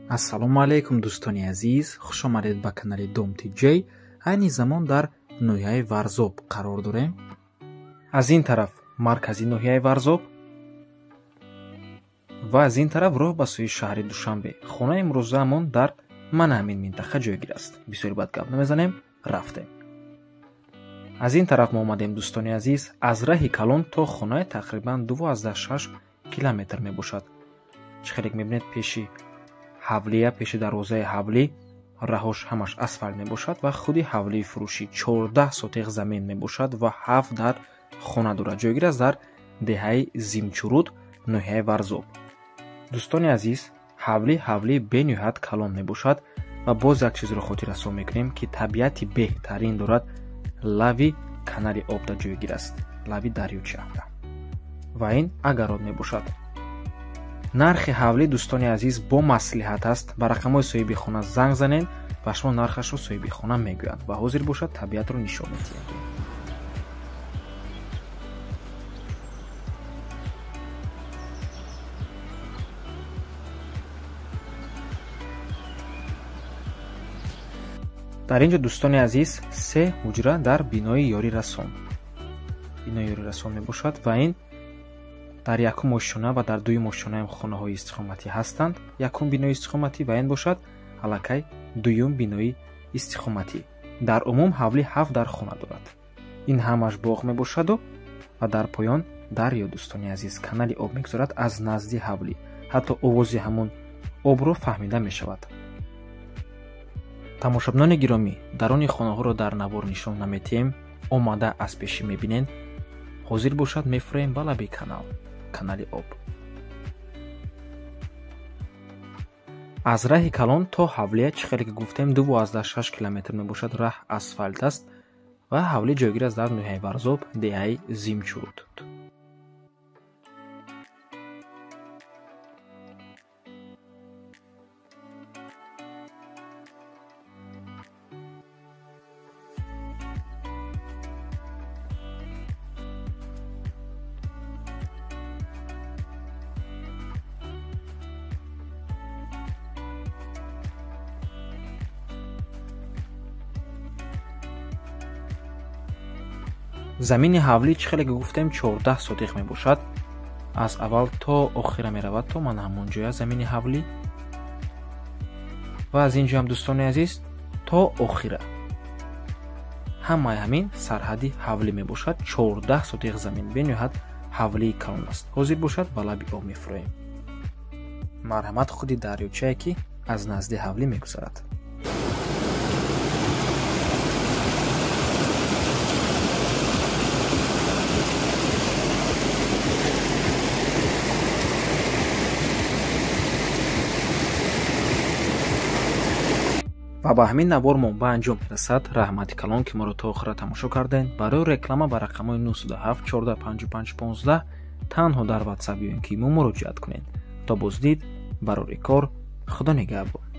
Ассалому алайкум, дӯстони азиз, хуш омадед ба канали Дом TJ. Айни замон дар ноҳияи Варзоб қарор дорем. Аз ин тараф маркази ноҳияи Варзоб ва аз ин тараф роҳ ба сӯи шаҳри Душанбе. Хонаи имрӯзаамон дар мана ҳамин минтақа ҷойгир аст. Бисёри бад гап намезанем, рафтем. Аз ин тараф мо омадем, дӯстони азиз, аз раҳи калон то хонаи тақрибан 2,6 километр мебошад. Чӣ хеле мебинед, пеши ҳавлия, пеши дарвозаи ҳавлӣ раҳош ҳамаш асфалт мебошад ва худи ҳавлии фурӯшӣ 14 сотиқ замин мебошад ва 7 дар хона дорад. Ҷойгир аст дар деҳаи Зимчуруд, ноҳияи Варзоб. Дӯстони азиз, ҳавлӣ ҳавлии бениҳоят калон мебошад ва боз як чизро хотиррасон мекунем, ки табиати беҳтарин дорад. Лави канали обда ҷойгир аст, лави дарёча, ва ин агарот мебошад. Нархи ҳавлӣ, дӯстони азиз, бо маслиҳат аст. Ба рақамҳои соҳиби хона занг занед ва шумо нархашро соҳиби хона мегӯяд. Ва ҳозир бошад табиатро нишон медиҳем. Дар ин ҷо, дӯстони азиз, 3 ҳуҷра дар бинои ёрирасон. Бинои ёрирасон мебошад ва ин дар якум ошёна ва дар дуюм ошёнаам хонаҳои истиқоматӣ ҳастанд. Якум бинои истиқоматӣ ва ин бошад аллакай дуюм бинои истиқоматӣ. Дар умум ҳавлӣ 7 дар хона дорад. Ин ҳамаш боғ мебошаду ва дар поён дарё, дӯстони азиз, канали об мегузарад аз назди ҳавлӣ. Ҳатто овози ҳамон обро фаҳмида мешавад. Тамошобинони гиромӣ, даруни хонаҳоро дар навор нишон наметиҳем, омада аз пешӣ мебинед. Ҳозир бошад мефуроем ба лаби канал, канали об. Аз раҳи калон то ҳавлия, чӣ хеле ки гуфтем, 2,6 километр мебошад. Раҳ асфалт аст ва ҳавлӣ ҷойгир аст дар ноҳияи Варзоб, деҳаи Зимчуруд. Замини ҳавлӣ, чӣ хеле ки гуфтем, 14 сотиқ мебошад. Аз аввал то охира меравад, то мана ҳамон ҷоя замини ҳавлӣ. Ва аз ин ҷоям, дӯстони азиз, то охира. Ҳамаи ҳамин сарҳади ҳавлӣ мебошад. 14 сотиқ замин, бениҳоят ҳавлии калон аст. Ҳозир бошад ба лаби об мефуроем. Марҳамат, худи дарёчае ки аз назди ҳавлӣ мегузарад. Ва ба ҳамин навор мо ба анҷом мерасад. Раҳмати калон, ки моро то охира тамошо кардед. Барои реклама ба рақамҳои 907 14 55 15 танҳо дар WhatsApp ё ин ки мо муроҷиат кунед. То боздид, барори кор, Худо нигаҳбон.